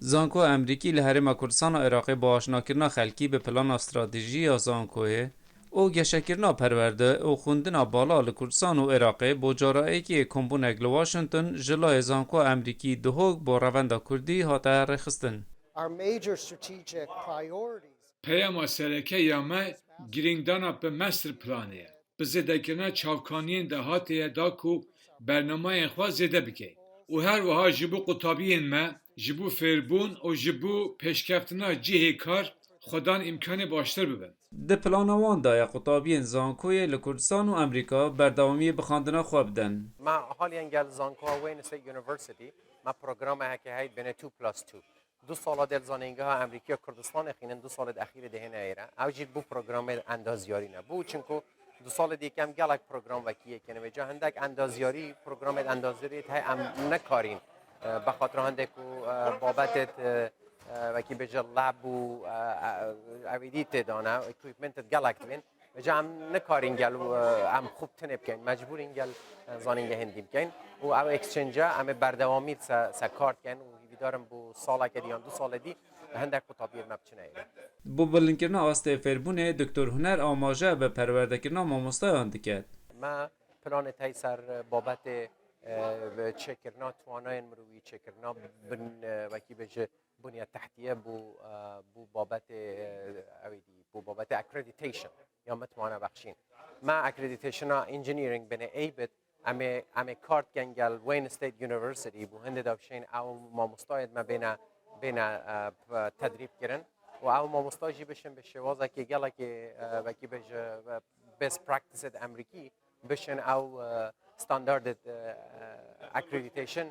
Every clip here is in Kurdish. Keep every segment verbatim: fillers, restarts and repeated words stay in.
Zankoya Amerîkî li Herêma Kurdistan û Iraqê bo aşinakirina xelkî bi plana stratejî ya zankoyê û geşekirina perwerde û xwendina bala li Kurdistan û Iraqê bo cara êkê kombûnek li Washington ji layê Zankoya Amerîkî Duhok bo Revenda Kurdî hate rêxistin. Our major strategic priorities. Peyama sereke ya me girîngdana bi master planê ye. Bi zêdekirina çavkaniyên dahatê ye da ku bernameyên xwe zêde bikeyn û her wiha ji bo qutabiyên me, ji bo fêrbûn û ji bo pêşkeftina cihê kar xwedan îmkanê baştir bibin. Di plana wan de ye qutabiyên zankoyê li Kurdistan û Amerîka berdewamiyê bi xwendina xwe bidin. Me haliyen gel zankoya Wayne State University, me programeke heyî bêne two plus two. Du sala dê li Zanîngeha Amerîkî ya Kurdistanê xînin, du salê di exîrê dê hêne êre. Ew jî bû programê endaziyarî ne. Bû çinku du salê dî kem gelek program wekî yê kene. Vêca hindek endaziyarî, programê endaziyarî hey em nekarîn. E, be xatira hindek ku, e, babetê, e, e, wekî bêje lab û, e, e, ew êdî tê dane, equipment gelek dibên. Vêca em nikarîn gel, e, em xwe tenê bikeyn. Mecbûrîn gel, e, zanîngehên dî bikeyn. Û ew exchange-a em ê berdewamî se, se kar dikin û hîvîdar im bo saleke dî yan du salê dî hindek qutabiyê me biçine êre. Bo bilindkirina astê fêrbûnê, Doktor Huner amaje bi perwerdekirina mamostayan diket. Me planê tey ser babetê, e, çêkirina twanayên mirovî, çêkirina bin, e, wekî bêje, bunya tehtiye bo, e, bo babetê, e, ew ê dî, bo babetê accreditation ya mitwana bexşîn. Me accreditation-a engineering bêne ABET, em ê, em ê kar dikin gel Wayne State University, bo hindê de bişên ew mamostayê me bêne, bêne, e, p-, tedrîb kirin. Û ew mamosta jî bişin bi şêwazekê gelekê, e, wekî bêje, e, best practice di Amerîkî, bişin ew, e, standardê, e, accreditation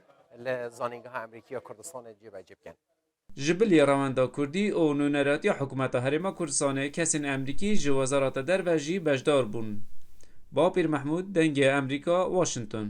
li Zanîngeha Amerîkî ya Kurdistanê cêbecê bikin. Ji bilî Rewenda Kurdî û nûneratiya Hikûmeta Herêma Kurdistanê kesên Amerîkî ji Wezareta Derve jî beşdar bûn. Bapîr Mehmûd, Dengê Amerîka, Washington.